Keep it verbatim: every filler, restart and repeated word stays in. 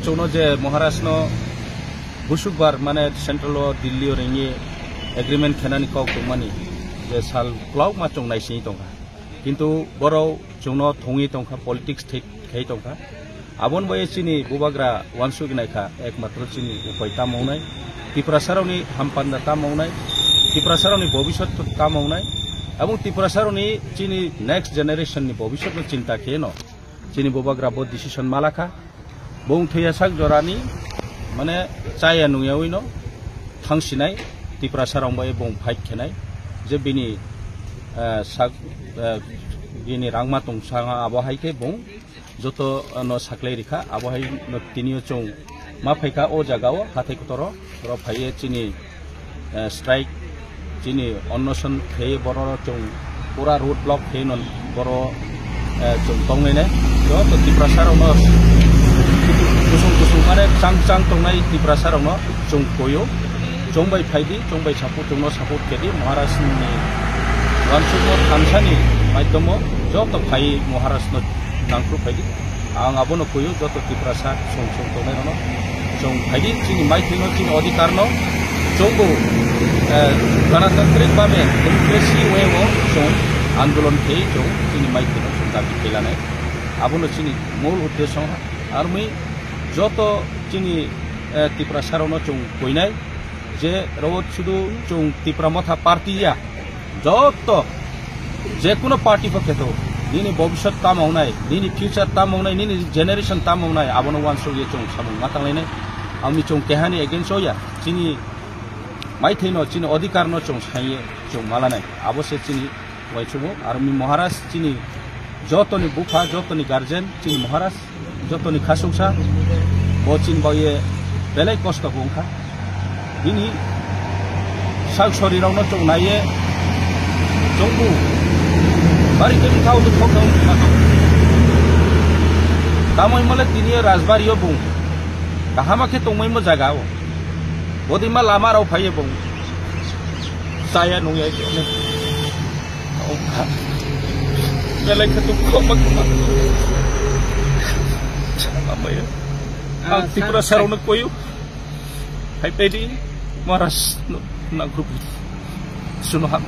Chwngno je Maharaj no busukbar mane central o Delhi o ringwi agreement khenani kok tongmani je sal kwlauma chwng naisingwi tongkha. Kintu borok chwngno thongwi tongkha, politics thai khai tongkha. Aboni bai chini bubagra wansuk naikha ekmatro chini upai tamo wngnai, Tiprasarokni hampanda tamo wngnai, Tiprasarokni bobisot tamo wngnai, abong Tiprasarokni chini next generation ni bobisot no chinta kheno chini bubagra bo decision malakha. Bung thwiya sak jorani, mane, chaya nungyawi no thangsinai Tiprasa rong bai bung fight khenai, je bini, eh, sak, eh, bini rangma tong sanga abo hai khe bung joto, eh, no saklai rikha, abo hai no tinio chwng ma phaikha o jaga o hathai kotoro. Oro phaiye chini, eh, strike, chini onnoson khe borok chwng pura road block khe non borok, eh, chwng tongnai nai. Joto Tiprasa rokno kusung kusung mane chang chang tongnai Tiprasa rokno chwng koyo. Chwng bai phaidi, chwng bai support, chwngno support khedi Maharaj ni wansukma thansani maidhomo joto phai Maharaj no nangkru phaidi. Ang abono kuyu joto Tiprasa song song tongnai rokno. Chwng phaidi chini maithino chini odhikar no chwngbo, eh, ganatantrik bhabe democracy way o chwng andolon khe chwng chini maithino chwng dabi khe lanai. Abono chini mul uddesyo armi joto chini, eh, Tiprasa rokno chwng kuinai je rok sudu chwng Tipra Motha party ya. Joto, je kuno party pho kheto, nini bobisot tamo wngnai, nini future tamo wngnai, nini generation tamo wngnai, abono wansuk ye chwng samung ma tanglainai. Ami chwng kehani against o ya, chini maithino, chini odhikar no chwng saiye chwng malanai. Abo se chini uaisukmung, aro mi Maharaj chini jotoni bupha, jotoni guardian, chini Maharaj. Jotoni khasuksa bo chini bagwi belai kosto bo wngkha. Bini sak sorirokno chwng naiye chwngbu bari khe bwthao dukho khe wngkha. Tamo himale tini rajbario bung kahama khe tongmaimo jaga o. Bodima lama rok phaiye bung chaya nungya khe. Belai khe dukho ma khuma. Amaya. Ang Tiprasa rokno koyo. Hai pedi Maharaj no nangkru. Suno hap.